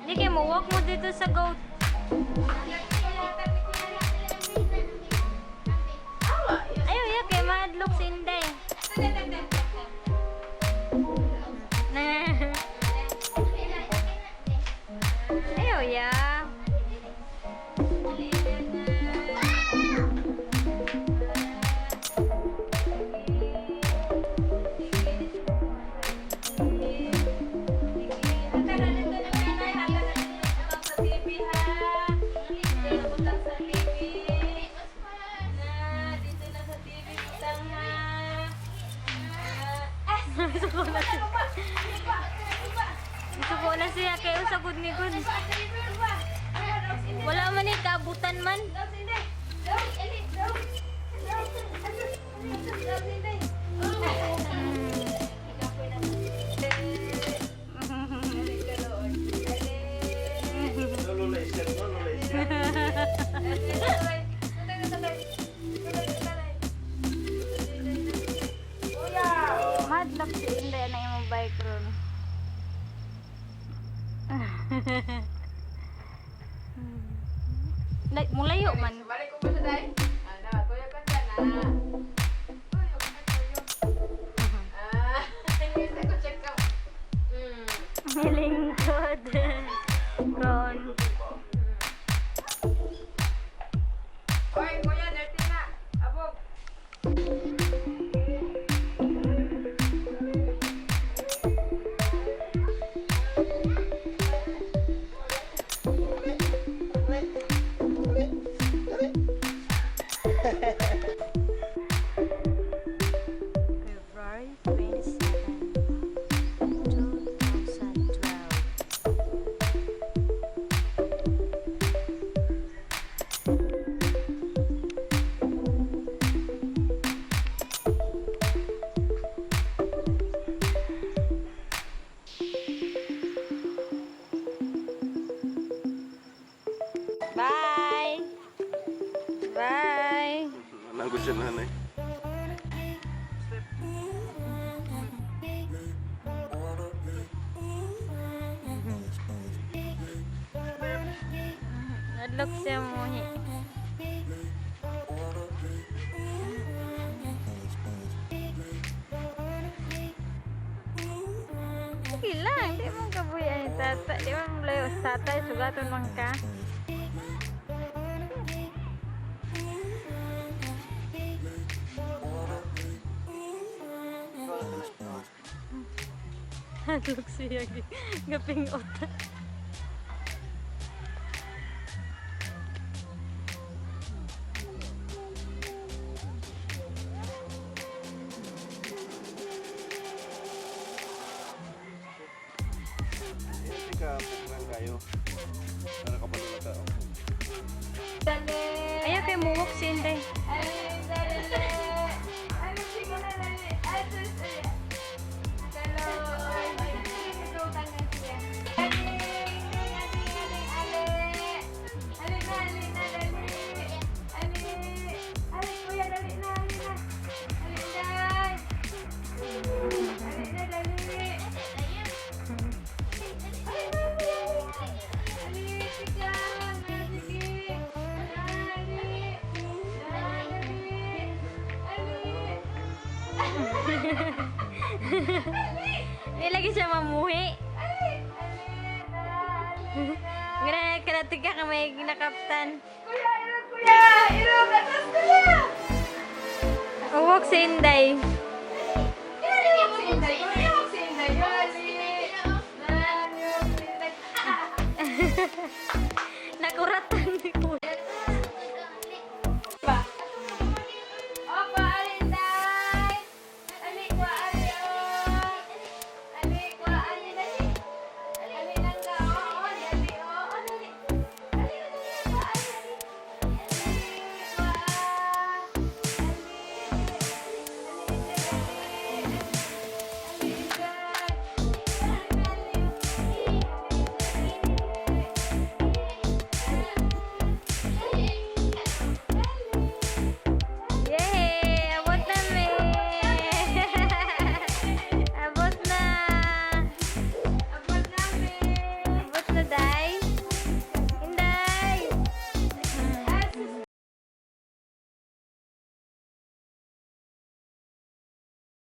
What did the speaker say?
Di kay mo walk mo dito sa goat. Ayaw ya kay mahadlok si Inday. Na. Ayaw ya. Suko na siya. Suko na siya kay usagod ni gud. Wala man ni kaabutan man. Lola isya, no? Lola isya. Madlock si Inday na imong bike ron. Mulayo man. Balik ko pa siya dahil. Ano, tuyo ka dyan, ah. Tuyo ka, tuyo. Ah, hindi ko check out. Nilingkod. Ron. Oy, kuya, dirty na. Abog. February 27, 2012. Bye! Bye! Nanggo siya nanay. Nadlok siya muhi. Sige lang, di mo kabuhi ay tata. Di mo mulayo sa tatay, sugaton man ka. Nadlok siya, gaping uta. Hindi ka pupunan kayo. Para kabalo na tao. Ayaw kay muwok si Inday. Ay, dali. Ay, sige na, dali. Ay, sus, ay. Hello. Ay, ikaw tanggal siya. Ali, ali, ali, ali. Ali na, ali na, dali. Ali, ali, kuya, dali na, ali na. Ali, dai. Ali na, dali. Ali na, ali, ali. Ali, sige, na, sige. Ali. Ali. Ali. Di lagi siya mamuhi. Gana karatig ka may ginakaptan. Kuya, ilog, kuya! Ilog, atas, kuya! Uwok si Inday. Ilog si Inday, ilog si Inday, Ali! Nan, ilog si Inday. Nakuratan ni Kuya. Ba? Opa, Ali, Inday! Ali, kwa, Ali, oh! Ali, kwa, Ali, dali! Ali, nangga, oh, oh, Ali, oh, oh, dali! Ali, dali, kwa, Ali, Ali! Ali, kwa, Ali! Ali, Inday, Ali! Ali, Inday, Ali! Yay! Abot na mi! Abot na! Abot namin! Abot na, Day!